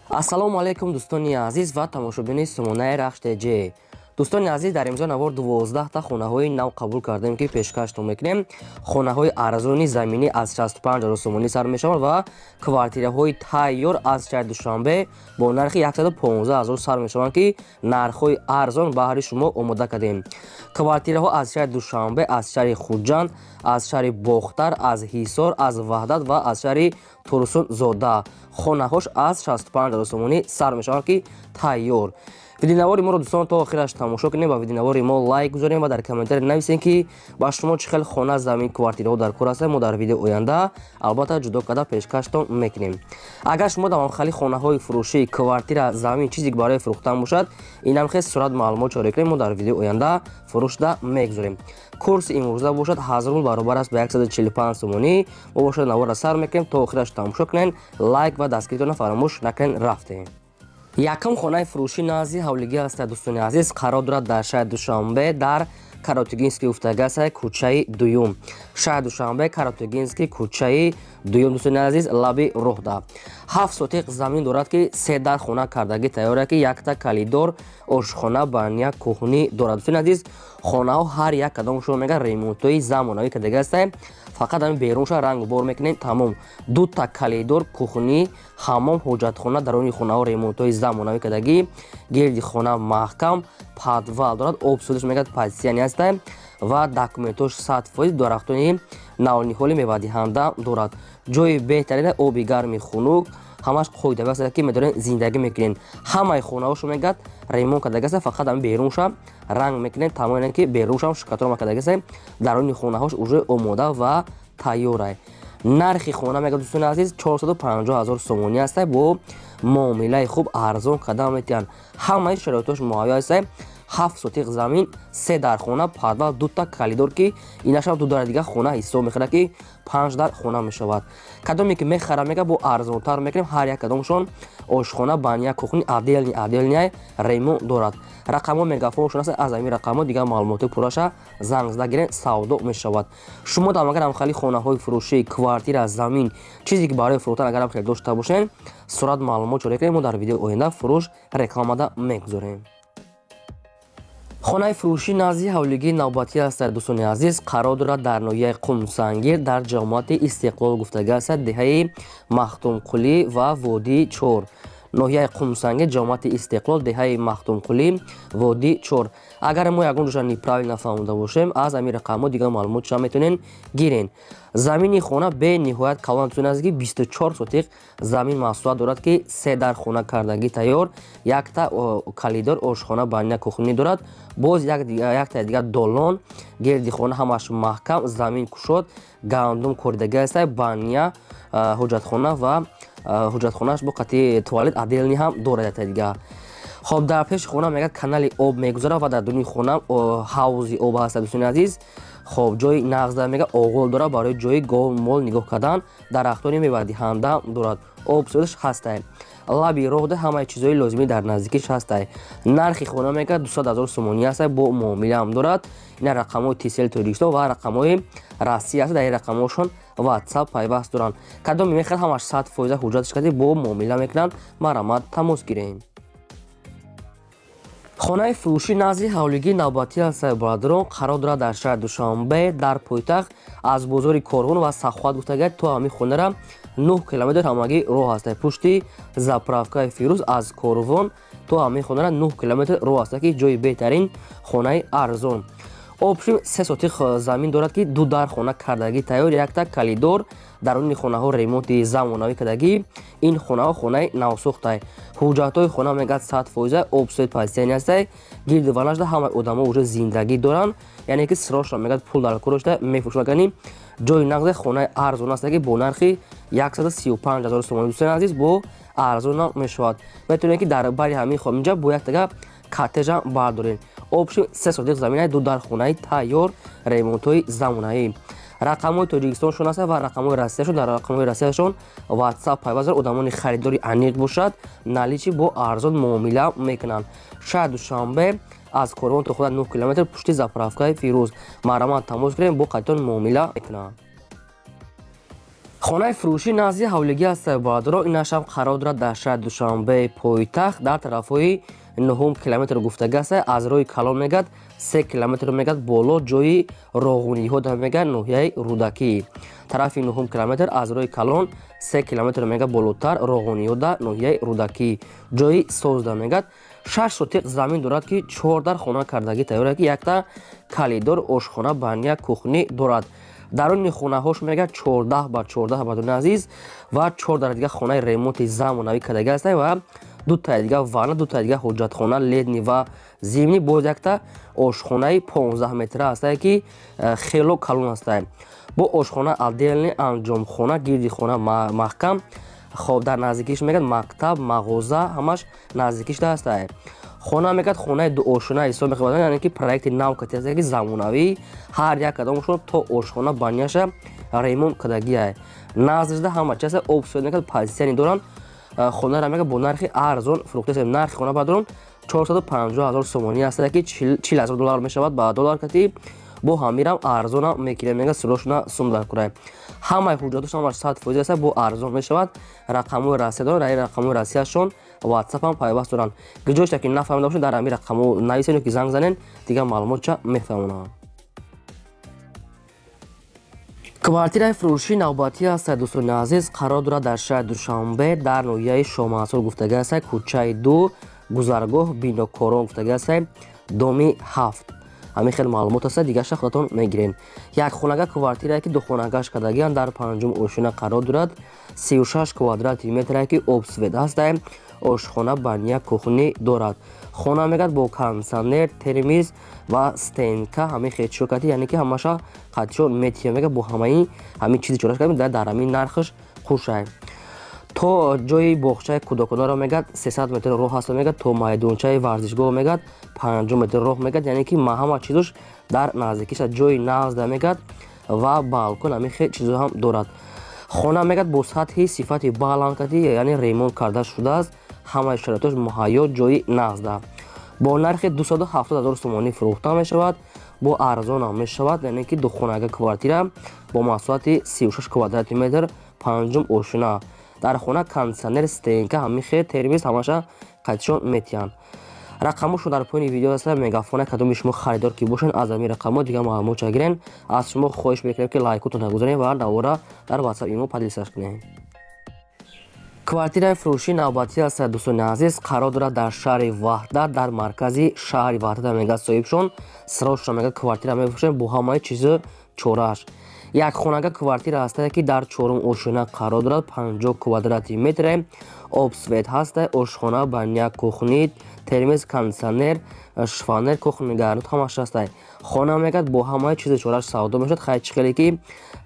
Ассалому алайкум, дӯстони азиз ва тамошобини сомонаи Рахш ТЖ. Дӯстони азиз, дар имзо навор 12та хонаҳои нав қабул кардем, ки пешкаштон мекунем. Хонаҳои арзони заминӣ аз 65 ҳазор сомонӣ сар мешаванд ва квартираҳои тайёр аз шаҳри Душанбе бо нархи 115 ҳазор сар мешаванд, ки нархҳои арзон баҳри шумо омода кардем. Квартираҳо аз шаҳри Душанбе, аз шаҳри Хуҷанд, аз шаҳри Бохтар, аз Ҳисор, аз Ваҳдат ва аз шаҳри Турсунзода. Хонаҳош аз 65 ҳазор сомонӣ сар мешаванд, ки тайёр. Видеонавори моро, дӯстон, то охираш тамошо кунем ва видеонавори мо лайк гузорем ва дар комментария нависем, ки ба шумо чӣ хел хона, замин, квартираҳо дар кор ҳастанд. Мо дар видео оянда албатта ҷудо карда пешкаштон мекунем. Агар шумо дар хали хонаҳои фурӯшӣ, квартира, замин, чизе ки барои фурӯхтан бошад, инам хел сурат маълумот чора кунем, мо дар видео оянда фурӯшда мегузорем. Курси имрӯза бошад, 1000 рубл баробар аст ба 145 сомонӣ. Мо бошад, наворро сар мекунем, то охираш тамошо кунем, лайк ва дастгиритонро фаромӯш накунем. Рафтем. Якум хонаи фурӯшӣ назди ҳавлигӣ аст, дӯстони азиз, қарор дорад дар шаҳри Душанбе, дар Каротугинский уфтагаса, кӯчаи дуюм. Шаҳри Душанбе, Каротугинский, кӯчаи дуюм, дӯстони азиз, лаби роҳда. 7 сотиқ замин дорад, ки се дар хона кардагӣ тайёра, ки якта калидор, ошхона, баня, кухня дорад. Дӯстони азиз, хонаҳо ҳар як кадомшон, мега, ремонтҳои замонавӣ кардагӣ ҳастанд, фақат ҳамин берунша рангу бор мекунем, тамом. Дута калидор, кухня, ҳаммом, ҳоҷатхона. Даруни хонаҳо ремонтҳои замонавӣ кардагӣ, гирди хона маҳкам, подвал дорад, об судаш, мегӯяд, подсияни ҳастанд ва документош 100%. Дарахтони навниҳоли мевадиҳанда дорад. Ҷои беҳтарина, оби гарми хунук, ҳамаш қоидави аст, ки медорем, зиндагӣ мекунем. Ҳамаи хонаҳошо, мегӯяд, ремонт кардагиаст, фақат ҳамин берунша ранг мекунем, тамом, ки беруншам штукатурка кардагиаст. Даруни хонаҳош уже омода ва тайёрай. Нархи хона, мегӯяд, дӯстони азиз, 450 ҳазор сомонӣ аст, бо муомилаи хуб арзон карда метиҳанд. Ҳамаи шароитош муҳайё аст: 7 сотиқ замин, се дар хона, подвал, дута калидор, ки инашам ду дар дига хона ҳисоб мехӯрад, ки панҷ дар хона мешавад. Кадоме ки мехара, мега, бо арзонтар мекунем. Ҳар як кадомшон ошхона, баня, кухня отдельный отдельный ремонт дорад. Рақамҳо мегафоншон аст, аз ҳамин рақамҳо дигар маълумоти пурраша занг зада гирен, савдо мешавад. Шумо дам агар ҳамхали хонаҳои фурӯшӣ, квартира, замин, чизе ки барои фурӯхтан агар ҳам дошта бошен, сурат маълумот ҷорӣ кунем, мо дар видеои оянда фурӯш рекламада мегузорем. Хонаи фурӯшӣ назди ҳавлигии навбатӣ аст, дӯстони азиз, қарор дорад дар ноҳияи Қумсангир, дар ҷамоати Истиқлол гуфтагӣ аст, деҳаи Махтумқулӣ ва водии Чор. Ноҳияи Қумсангир, ҷамоати Истиқлол, деҳаи Махтумқулӣ, водии Чор. Агар мо ягон ҷоша неправильно фаҳмода бошем, аз ҳамин рақамҳо дигар маълумот шума метавонед гирен. Замини хона бениҳоят калон, дӯстони азиз, ки 24 сотиқ замин масоҳат дорад, ки се дар хона кардагӣ тайёр, якта калидор, ошхона, баня, кухня дорад, боз яктаи дигар долон. Гирди хона ҳамаш маҳкам, замин кушод, гандум коридагӣ аст, баня, ҳоҷатхона ва ҳоҷатхонааш бо қати туалет отдельный ҳам дорад яктаи дигар. Хоб, дар пеши хона, мегӯяд, канали об мегузарад ва дар дуни хона ҳавзи об ҳаст, дӯстони азиз. Хоб, ҷои нағзда, мега, оғол дорад барои ҷои гов, мол нигоҳ кардан, дарахтони мевадиҳанда дорад, об судаш ҳастай, лаби роҳда ҳамаи чизҳои лозимӣ дар наздикиш ҳастай. Нархи хона, мегӯяд, 200 ҳазор сомонӣ ҳастай, бо муомила ҳам дорад. Ина рақамҳои Тисел Тоҷикистон ва рақамҳои Россия аст. Дар ин рақамҳошон Ватсап пайваст доранд. Кадоме мехоҳад, ҳамаш 100% ҳуҷҷатш карди, бо муомила мекунанд, марҳамат, тамос гирем. Хонаи фурӯшӣ назди ҳавлигии навбатӣ аст, бародарон, қарор дорад дар шаҳри Душанбе, дар пойтахт, аз бозори Корвон ва Саховат гуфтагар то ҳамин хонара 9 километр ҳамагӣ роҳ аст. Пушти заправкаи Фирӯз аз Корвон то ҳамин хонара 9 километр роҳ аст, ки ҷои беҳтарин, хонаи арзон. Общем, 3 сотих замин дорад, ки ду дар хона кардагӣ тайёр, якта калидор. Даруни хонаҳо ремонти замонавӣ кардагӣ. Ин хонаҳо хонаи навсохтай. Ҳуҷҷатҳои хона, мегӯяд, 100%, об свет постоянный ҳастай. Гирди ванашда ҳамаи одамо уже зиндагӣ доранд, яъне ки срочно, мегӯяд, пул дар кор дошта, мефурӯшад. Ҷои нағзе, хонаи арзон аст, ки бо нархи 135 ҳазор сомонӣ, дӯстони азиз, бо арзон мешавад. Метавонед, ки дар бари ҳамин инҷа бо яктага коттежам бардоред. Общем, 3 сотих заминаи, ду дар хонаи тайёр, ремонтҳои замонаӣ. Рақамҳои Тоҷикистоншон аст ва рақамҳои Россияшон. Дар рақамҳои Россияшон Ватсап пайваст. Одамони харидори аниқ бошад, наличи, бо арзон муомила мекунанд. Шаҳри Душанбе, аз Корвон то худа 9 километр, пушти заправкаи Фирӯз. Марҳамат, тамос гирем, бо қатитон муомила мекунанд. Хонаи фурӯшӣ назди ҳавлигӣ аст, бародаро. Инашам қарор дорад дар шаҳри Душанбе, пойтахт, дар тарафҳои нуҳум километр гуфтага аст. Аз роҳи калон мегад 3 километр мегад боло, ҷои Роғуниҳо да мегад, ноҳияи Рӯдакӣ. Тарафи нуҳум километр, аз роҳи калон 3 километр мегад болотар, Роғуниҳо да, ноҳияи Рӯдакӣ, ҷои созда мегад. 6 сотиқ замин дорад, ки чор дар хона кардагӣ тайёр, ки якта калидор, ошхона, баня, кухня дорад. Даруни хонаҳош мегад 14 ба 14, бародарони азиз, ва чор дар дига хонаи ремонти замонавӣ кардаги аст ва дутаи дига ванна, дутаи дига ҳоҷатхона, летний ва зимний, боз якта ошхонаи 15 метра ҳастае, ки хело калон ҳастае, бо ошхона отдельный, анҷомхона, гирди хона маҳкам. Хоб, дар наздикиш мегад мактаб, мағоза, ҳамаш наздикиш ҳастае. Хона мегад хонаи дуошона ҳисоб мехӯрад, яъне ки проекти нав кати ҳаст, ки замонавӣ, ҳар як кадомашон то ошхона, баняша ремонт кардагиай. Наздишда ҳама чи ҳаст, об, свет мегад позитсияни доранд. Хонаро мегад бо нархи арзон фурӯхта. Нархи хона, бародарон, 450 ҳазор сомонӣ аст, ки 40 ҳазор доллар мешавад ба доллар кати. Бо ҳамирам арзона мекунем, мега срочно сум дар курай. Ҳамаи ҳуҷҷатош ҳамаш 100% аст, бо арзон мешавад. Рақамҳои Россия доранд, раи рақамҳои Россияшон Ватсапам пайваст доранд. Гиҷоша ки нафаҳмида бошед, дар ҳамин рақамҳо нависен ё ки занг занен, дигар маълумотча мефаҳмонам. Квартираи фурӯшии навбатӣ аст, дӯстони азиз, қарор дорад дар шаҳри Душанбе, дар ноҳияи Шоҳмансур гуфтага аст, кӯчаи 2, гузаргоҳ Бинокорон гуфтага аст, доми 7. Ҳамин хел маълумот аст, дигарша худатон мегирен. Як хонага квартирае, ки духонагаш кардагиан, дар панҷум ошина қарор дорад, 36 квадрати метрае, ки об, свет ҳастае, ошхона, баня, кухня дорад. Хона мегад бо кондитсионер, термиз ва стенка, ҳамин хел кати, яъне ки ҳамаша қатишо метия мега, бо ҳамаи ҳамин чизи чораш кардем, дар ҳамин нархаш хушай. То ҷои боғчаи кӯдаконаро мегад 300 метр роҳ ҳаст мегад, то майдончаи варзишгоҳ мегад 50 метр роҳ мегад, яъне ки ҳама чизош дар наздикиш, ҷои нағзда мегад ва балкон, ҳамин хел чизо ҳам дорад. Хона мегад бо сатҳи сифати баланд кати, яъне ремонт карда шудааст, ҳамаи шароитош муҳайё, ҷои нағзда. Бо нархи 270 ҳазор сомонӣ фурӯхта мешавад, бо арзонам мешавад, яъне ки духонага квартира бо масоҳати 36 квадрати метр, панҷум ошина. Дар хона кондитсионер, стенка, ҳамин хел термиз, ҳамаша қатишон метиҳанд. Рақамошон дар поёни видео аст, Мегафона. Кадоми шумо харидор ки бошанд, аз ҳамин рақамҳо дигар маълумотча гирен. Аз шумо хоҳиш мекунем, ки лайкотон гузорем ва навора дар Ватсап, Имо поделиться кунем. Квартираи фурӯшии навбатӣ аст, дӯстони азиз, қарор дорад дар шаҳри Ваҳдат, дар маркази шаҳри Ваҳдат мегӯяд соҳибшон. Срочно мегӯяд квартира мефурӯшем бо ҳамаи чизу чорааш. Як хонага квартира ҳастае, ки дар чорум ошёна қарор дорад, 50 квадрати метре, об, свет ҳаста, ошхона, баня, кухня, термиз, кондитсионер, шифоньер, кухонный гарнитур ҳамаш ҳастае. Хона мегӯяд бо ҳамаи чизу чорааш савдо мешавад. Хай, чӣ хеле ки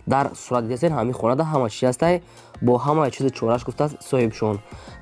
дар сурат дидастед, ҳамин хонада ҳама чиз ҳастае, бо ҳамаи чизу чорааш гуфтааст соҳибшон.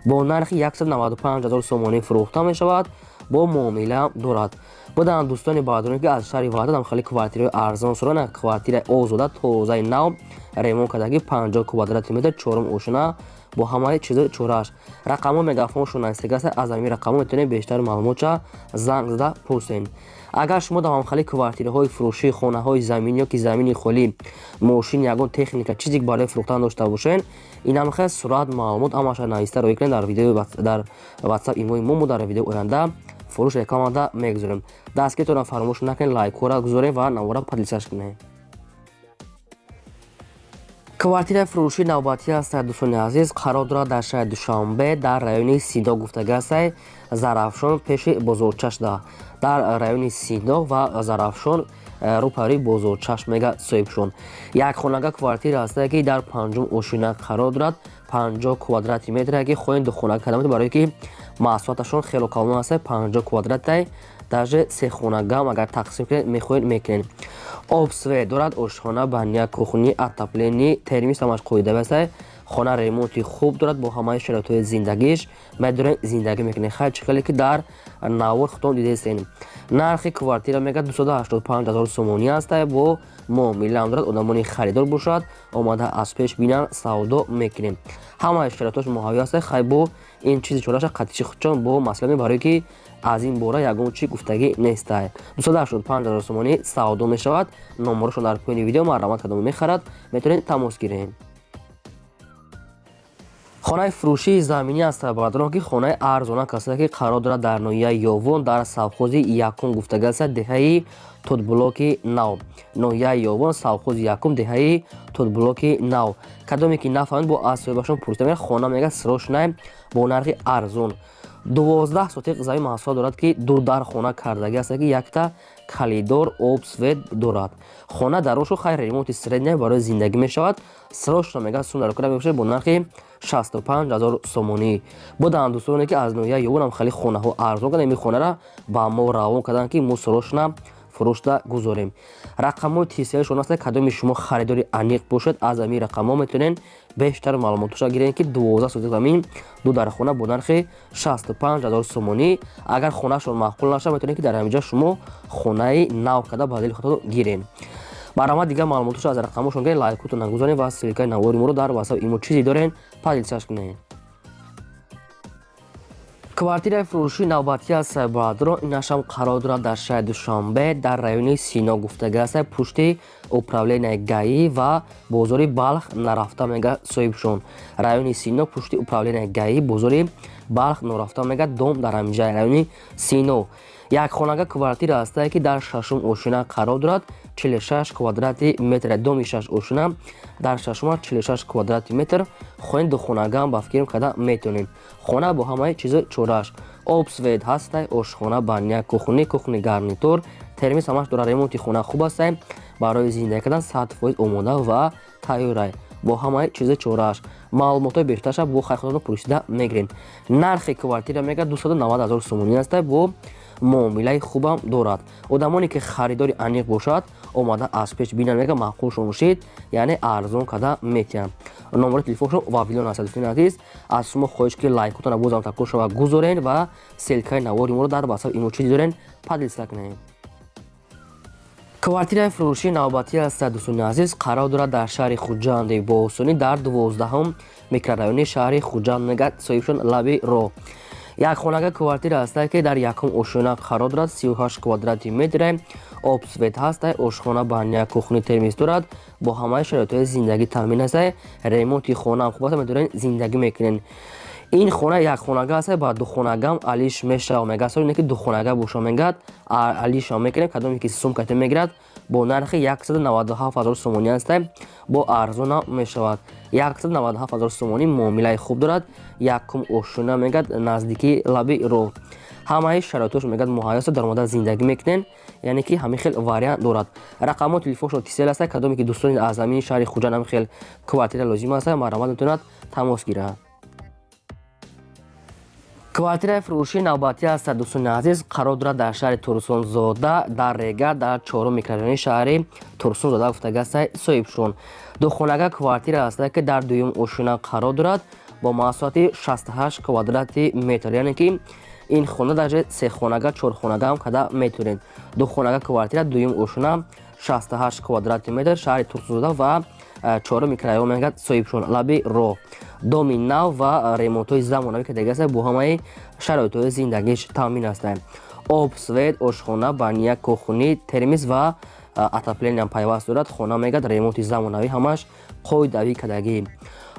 Бо нархи 195 ҳазор сомонӣ фурӯхта мешавад, бо муомила дорад. Буданд дӯстони бародароне, ки аз шаҳри Ваҳдат ҳам хеле квартираҳои арзон сурана, квартираи озода, тозаи нав ремонт кардагӣ, 50 квадрати метр, чорум ошёна, бо ҳамаи чизу чорааш. Рақамҳо Мегафоншон наздик аст, аз ҳамин рақамҳо метавонед бештар маълумотша занг зада пурсед. Агар шумо дар ҳамхели квартираҳои фурӯшии хонаҳои заминӣ ё ки замини холӣ, мошин, ягон техника, чизе барои фурӯхтан дошта бошед, инам хел сурат, маълумот ҳамаша нависта роҳӣ кунед дар видеои дар Ватсап, Имои мо. Мо дар видеои оянда фурӯш рекламада мегузорем. Дастгиритонро фаромӯш накунед, лайкҳоро гузоред ва навора поделиться кунед. Квартираи фурӯшии навбатӣ аст, дӯстони азиз, қарор дорад дар шаҳри Душанбе, дар райони Сино гуфтага астай, Зарафшон, пеши бозорчашда, дар райони Сино ва Зарафшон, рӯпарӯи бозорчашм мега соҳибшон. Як хонага квартира ҳастае, ки дар панҷум ошёна қарор дорад, 50 квадрати метре, ки хоҳем духонага карда, барое ки масоҳаташон хело калон аст, 50 квадратай, даже сехонагам агар тақсим кунед мехоҳед, мекунед. Об, свет дорад, ошхона, баня, кухня, отопление, термис, ҳамаш қоида аст. Хона ремонти хуб дорад, бо ҳамаи шароитҳои зиндагиш медорем, зиндагӣ мекунем. Хайр, чӣ хеле ки дар навор худтон дидестем, нархи квартира мегӯяд 285 ҳазор сомонӣ аст, бо муомилаам дорад. Одамони харидор бошад, омада аз пеш бинанд, савдо мекунем. Ҳамаи шароитҳош муҳайё аст. Хай, бо ин чизи чораша қатиши худчон бо масъала, барое ки аз ин бора ягон чӣ гуфтагӣ нестай. 285 ҳазор сомонӣ савдо мешавад. Номерошон дар поёни видео, марҳамат, кадомо мехарад, метавонед тамос гирем. Хонаи фурӯшии заминӣ аст, бародарон, ки хонаи арзона касае, ки қарор дорад дар ноҳияи Ёвон, дар совхози якум гуфтагааст, деҳаи Тутблоки Нав. Ноҳияи Ёвон, совхози якум, деҳаи Тутблоки Нав. Кадоме ки нафаҳмед, бо аз соҳибашон пурсида мегӯяд. Хона мега срочно бо нархи арзон. 12 сотиқ замин маҳсулот дорад, ки ду дар хона кардагӣ аст, ки якта коридор, об, свет дорад. Хона дарошу хайр, ремонти средняя, барои зиндагӣ мешавад. Срочно мега сум дар мебошад бо нархи 65 ҳазор сомонӣ. Буданд дӯстоне, ки аз ноҳияи Ёвонам хеле хонаҳо арзон карданд, ин хонаро ба мо равон карданд, ки мо срочно фурӯшда гузорем. Рақамҳои тисиашон аст. Кадоми шумо харидори аниқ бошед, аз ҳамин рақамҳо метавонед бештар маълумотоша гиред, ки 12 сотиқ замин, ду дар хона бо нархи 65 ҳазор сомонӣ. Агар хонаашон маъқул нашавад, метавонед, ки дар ҳаминҷо шумо хонаи нав карда ба дили худатон гиред. Баромад, дигар маълумотошо аз рақамҳошон гиред. Лайкотон нагузоред ва ссылкаи навори моро дар ватсап, имо чизе доред, поделиться кунед. Квартираи фурӯшии навбатӣ аст, бародарон. Инашам қарор дорад дар шаҳри Душанбе, дар райони Сино гуфтагааст, пушти управления ГАИ ва бозори Балх нарафта мега соҳибшон. Райони Сино, пушти управления ГАИ, бозори Балх нарафта мега, дом дар ҳаминҷа, райони Сино. Якхонага квартира ҳастае, ки дар шашум ошина қарор дорад, 46 квадрати метр. Доми шаш ошина, дар шашума 46 квадрати метр. Хоҳем, духонагаам ба фикрем карда метавонем. Хона бо ҳамаи чизо чорааш, об, свет ҳастай, ошхона, баня, кухни, кухни гарнитур, термиз, ҳамаш дорад. Ремонти хона хуб ҳастай, барои зиндагӣ кардан 100% омода ва тайёрай, бо ҳамаи чизи чорааш. Маълумотҳои бештарша бо хайр пурсида мегирем. Нархи квартира мега 290 ҳазор сомонӣ ҳастай, бо муомилаи хубам дорад. Одамоне ки харидори аниқ бошад, омада аз пеш бинанд, мега маъқулшон шид, яъне арзон карда метиҳанд. Номери телефоншон Вавилон аст. Дӯстони азиз, аз шумо хоҳиш, ки лайкотона бозам такрор шава гузорен ва ссылкаи навори моро дар ватсап, имо чизе дорен, поделиться кунед. Квартираи фурӯшии навбатӣ аст, дӯстони азиз, қарор дорад дар шаҳри Хуҷанди Бостонӣ, дар 12-ҳум микрорайони шаҳри Хуҷанд мегӯяд соҳибшон, лаби роҳ. Якхонага квартира ҳастае, ки дар якум ошёна қарор дорад, 38 квадрати метре, об, свет ҳастай, ошхона, баня, кухни, термиз дорад, бо ҳамаи шароитҳои зиндагӣ таъмин ҳастай. Ремонти хонаам хуб аст, метавонед зиндагӣ мекунед. Ин хона якхонага аст, ба духонагам алиш мешава мегӯяд. Соли ки духонага боша, мегӯяд, алишам мекунем. Кадоме ки сумкате мегирад, бо нархи 197 ҳазор сомонӣ ҳастай, бо арзона мешавад. 197 ҳазор сомонӣ, муомилаи хуб дорад. Якум ошёна мегӯяд, наздикии лаби роҳ, ҳамаи шароитош мегӯяд муҳайё аст, даромада зиндагӣ мекунед, яъне ки ҳамин хел вариант дорад. Рақамҳои телефоншон тисел аст. Кадоме ки дӯстони аз ҳамин шаҳри Хуҷанд ҳамин хел квартира лозим аст, марҳамат, метавонад тамос гирад. Квартираи фурӯшии навбатӣ аст, дӯстони азиз, қарор дорад дар шаҳри Турсунзода, дар Рега, дар чорум микрорайони шаҳри Турсунзода гуфтагастай соҳибшон. Духонага квартира аст, ки дар дуюм ошёна қарор дорад, бо масоҳати 68 квадрати метр. Яъне ки ин хона даже сехонага, чорхонагаам карда метавонед. Духонага квартира, дуюм ошёна, 68 квадрати метр, шаҳри Турсунзода ва чорум микрорайон мегӯяд соҳибшон, лаби роҳ. Доми нав ва ремонтҳои замонавӣ кардагӣ аст, бо ҳамаи шароитҳои зиндагиш таъмин ҳастанд. Об, свет, ошхона, баня, кухни, термиз ва отоплениям пайваст дорад. Хона мегӯяд ремонти замонавӣ, ҳамаш қоидавӣ кардагӣ.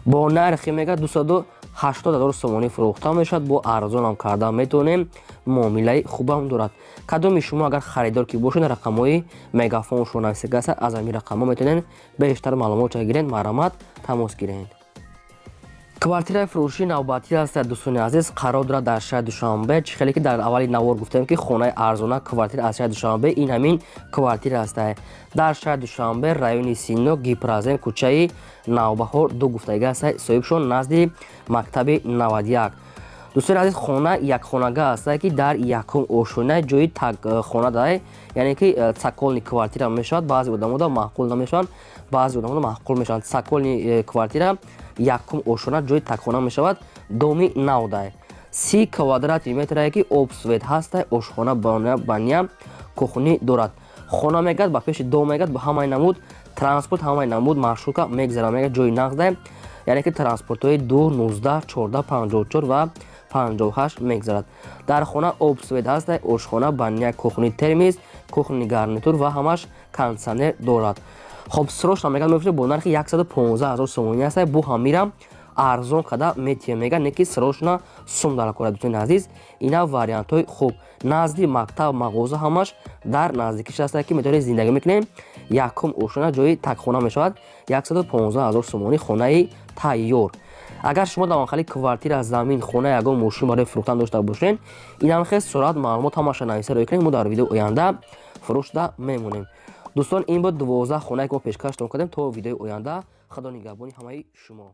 Бо нархи мегӯяд 280 ҳазор сомонӣ фурӯхта мешавад, бо арзонам карда метавонем, муомилаи хубам дорад. Кадоми шумо агар харидор ки бошед, рақамҳои мегафоншон нависагааст, аз ҳамин рақамҳо метавонед бештар маълумот гиред, марҳамат, тамос гиред. Квартираи фурӯшии навбатӣ аст, дӯстони азиз, қарор дорад дар шаҳри Душанбе. Чӣ хеле ки дар аввали навор гуфтем, ки хонаи арзона, квартира аз шаҳри Душанбе, ин ҳамин квартира аст. Дар шаҳри Душанбе, райони Сино, Гипрозем, кӯчаи Навбаҳор 2 гуфтагӣ аст соҳибшон, назди мактаби 91. Дӯстони азиз, хона якхонага аст, ки дар якум ошёна, ҷои хона дай, яъне ки цокольный квартира мешавад. Баъзе одамода маъқул намешаванд, баъзе одамода маъқул мешаванд. Цокольный квартира, якум ошёна, ҷои такхона мешавад. Доми навдай, 30 квадрати метрае, ки об, свет ҳастай, ошхона, баня, кухни дорад. Хона мегӯяд ба пеши дом мегӯяд ба ҳамаи намуд транспорт, ҳамаи намуд маршрутка мегзарад, мегӯяд ҷои нағздай, яъне ки транспортҳои 2, 19, 14, 54 ва 58 мегзарад. Дар хона об, свет ҳастай, ошхона, баня, кухни, термиз, кухни гарнитур ва ҳамаш кондитсионер дорад. Хоб, срочно мегӯяд мефурӯшад бо нархи 115 ҳазор сомонӣ ҳастай, бу ҳамирам Арзон када метиҳем, мега, не ки срочно сум дар кора. Дӯстони азиз, ина вариантҳои хуб, назди мактаб, мағоза, ҳамаш дар наздикиш аста, ки метавонед зиндагӣ мекунем. Якум ошона, ҷои такхона мешавад, 115 ҳазор сомонӣ, хонаи тайёр. Агар шумо дар манхали квартира, замин, хона, ягон мошин барои фурӯхтан дошта бошед, инам хел сурат, маълумот ҳамаша нависа рӯй кунед, мо дар видеои оянда фурӯшда мемонем. Дӯстон, ин буд 12 хонае, ки мо пешкаштон кардем. То видеои оянда, Худо нигаҳбони ҳамаи шумо.